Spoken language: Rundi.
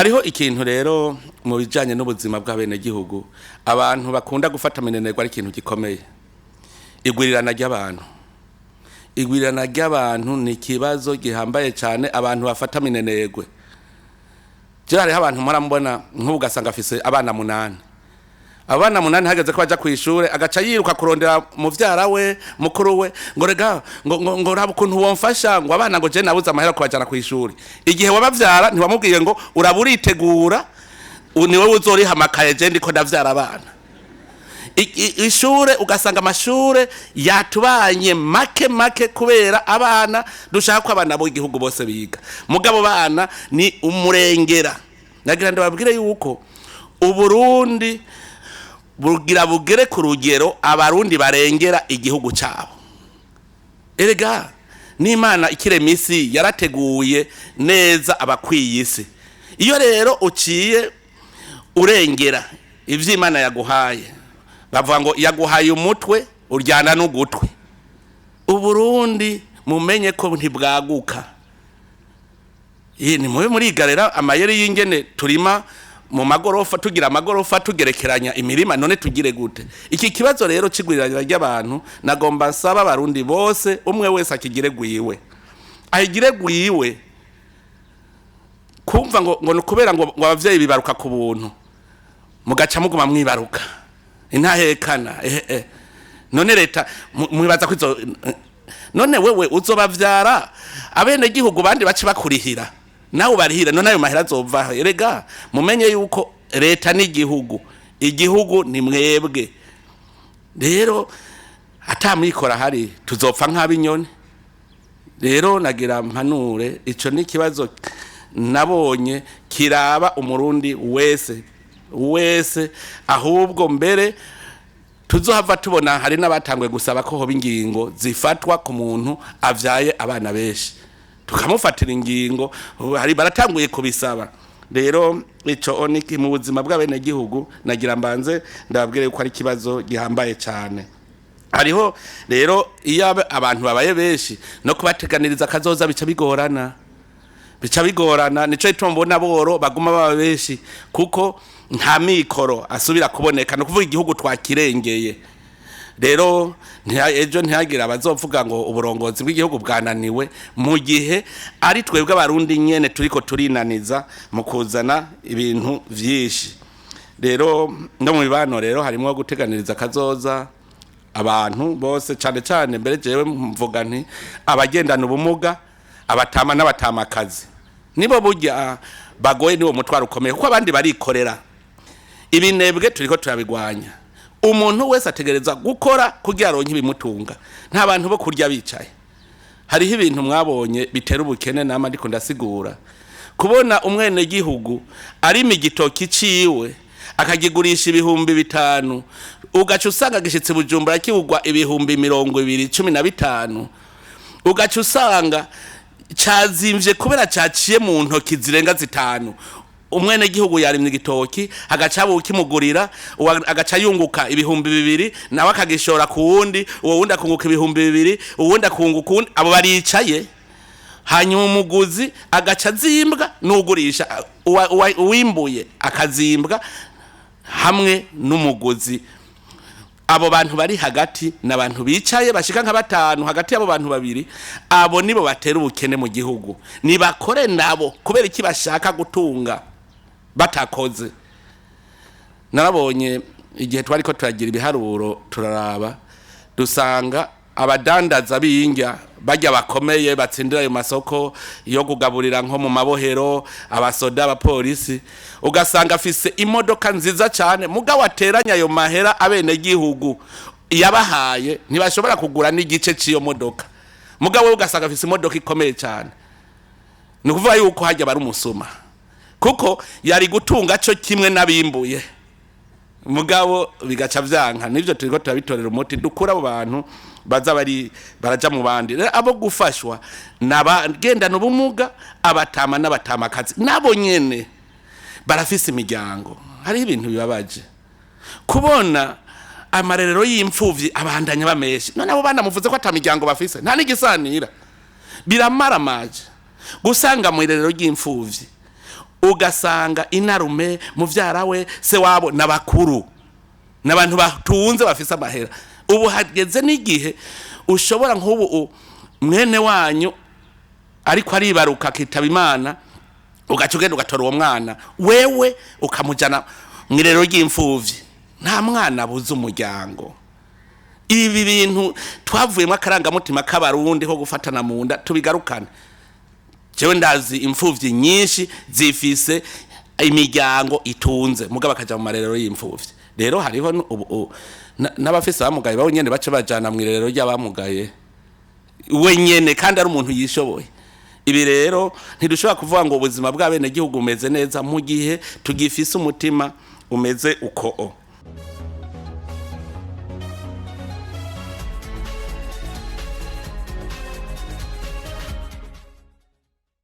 Hariho ikintu rero mu bijanye n'ubuzima bw'abenegihugu abantu bakunda gufata minenerwa, ari ikintu gikomeye: igwirirana ry'abantu. Igwirirana ry'abantu ni ikibazo gihambaye cyane abantu bafata minenerwe. Je hariho abantu mpora mbona nk'ubu, ugasanga afise abana munani. Abana munani, hageze ko baja kw'ishure, agaca yiruka kurondera muvyara we, mukuru we, ngo rega ngo raba ukuntu womfasha, ngo abana, ngo je nabuze amahera kubajana kw'ishure. Igihe wabavyara ntiwamubwiye ngo uraba uritegura, ni wowe uzoriha amakaye, je ndiko ndavyara abana. Ishure, ugasanga amashure yatubanye make make kubera abana. Dushaka ko abana b'igihugu bose biga, mugabo bana ni umurengera. Nagira ndababwire yuko Uburundi bugira bugere ku rugero Abarundi barengera igihugu cyabo. Erega n'Imana ikirema isi yarateguye neza abakwiye isi. Iyo rero uciye urengera ivyo Imana yaguhaye, bavuga ngo yaguhaye umutwe uryana n'ugutwi. Uburundi mumenye ko ntibwaguka. Iyi ni mube murigarera amayeri y'ingene turima mu magorofa, tugira amagorofa, tugerekeranya imirima. None tugire gute? Iki kibazo rero c'igwirirana ry'abantu, nagomba nsaba Abarundi bose, umwe wese akigire gwiwe, ahigire gwiwe. Kumva ngo ni ukubera ngo abavyeyi bibaruka ku buntu, mugaca muguma mwibaruka intahekana. Eh, eh. None leta mwibaza ko izo, none wewe uzobavyara, abene gihugu bandi bace bakurihira, nawe ubarihira, none ayo mahera azova? Erega mumenye yuko leta n'igihugu, igihugu ni mwebwe. Rero atamwikora hari tuzopfa nk'abinyoni. Rero nagira mpanure, ico ni ikibazo nabonye kiraba Umurundi wese wese. Ahubwo mbere tuzohava tubona hari n'abatanguye gusaba ko hoba ingingo zifatwa ku muntu avyaye abana benshi, tukamufatira ingingo. Ubu hari baratanguye kubisaba. Rero ico ni mu buzima bw'abenegihugu, nagira mbanze ndababwire yuko ari ikibazo gihambaye cyane. Hariho rero iyo abantu babaye benshi, no kubateganiriza akazoza bica bigorana, bica bigorana. Nico gituma mbona boro baguma baba benshi, kuko nta mikoro asubira kuboneka. Ni ukuvuga igihugu twakirengeye. Rero ejo ntihagire abazovuga ngo uburongozi bw'igihugu bwananiwe, mu gihe ari twebwe Abarundi nyene turiko turinaniza mu kuzana ibintu vyinshi. Rero no mu mibano rero harimo guteganiriza akazoza abantu bose, cyane cyane mbere jewe mvuga nti abagendana ubumuga, abatama n'abatamakazi, nibo burya bagoye, niwo mutwaro ukomeye, kuko abandi barikorera. Ibinebwe turiko turabigwanya. Umuntu wese ategereza gukora kugira aronke ibimutunga. Nta bantu bo kurya bicaye. Hariho ibintu mwabonye bitera ubukene, nama ndiko ndasigura. Kubona umwenegihugu arima igitoki ciwe akagigurisha 5000, ugaca usanga gishitse Bujumbura kigugwa 20,000, 15, ugaca usanga cazimvye kubera caciye mu ntoki zirenga zitanu. Umwenegihugu yarimye igitoki, hagaca haba ukimugurira, agaca yunguka 2000, nawe akagishora ku wundi, uwo wundi akunguka 2000, uwundi akunguka uwundi. Abo baricaye, hanyuma umuguzi agaca azimbwa n'ugurisha, uwimbuye akazimbwa hamwe n'umuguzi. Abo bantu bari hagati ni abantu bicaye bashika nka batanu hagati y'abo bantu babiri. Abo nibo batera ubukene mu gihugu. Nibakore nabo. Kubera iki bashaka gutunga batakoze? Narabonye igihe twari ko turagira ibiharuro, turaraba dusanga abadandaza b'indya bajya bakomeye batsindira ayo masoko yo kugaburira nko mu mabohero, abasoda, abapolisi, ugasanga afise imodoka nziza cyane, mugabo ateranya ayo mahera abenegihugu yabahaye, ntibashobora kugura n'igice cy'iyo modoka. Mugabo we ugasanga afise imodoka ikomeye cyane. Ni ukuvuga yuko hajya bari umusuma, kuko yari gutunga cyo kimwe n'abimbuye, mugabo bigaca vyanka. Nivyo turiko turabitorera umuti, dukura abo bantu baza bari baraja mu bandi. Rero abo gufashwa n'abagendana ubumuga, abatama n'abatamakazi, nabo nyene barafise imiryango. Hariho ibintu bibabaje kubona amarerero y'imfuvyi abandanya bameshe. None abo bana muvuze ko ata miryango bafise, nta n'igisanira? Biramaramaje gusanga mu irerero ry'imfuvyi. Ugasanga inarume, muvyara we, se wabo n'abakuru n'abantu batunze bafise amahera. Ubu hageze n'igihe ushobora nk'ubu mwene wanyu ariko aribaruka akitaba Imana, ugaca ugenda ugatora uwo mwana wewe ukamujana mu irero ry'imfuvyi. Nta mwana abuze umuryango. Ibi bintu twavuyemo akarangamutima k'Abarundi ko gufatana mu nda, tubigarukane. Jewe ndazi imfuvyi nyinshi zifise imiryango itunze, mugabo bakaja mu marerero y'imfuvyi. Rero hariho n'abafise abamugaye babo nyene bace bajana mu irerero ry'abamugaye wenyene, kandi ari umuntu yishoboye. Ibi rero ntidushobora kuvuga ngo ubuzima bw'abenegihugu bumeze neza mu gihe tugifise umutima umeze uko.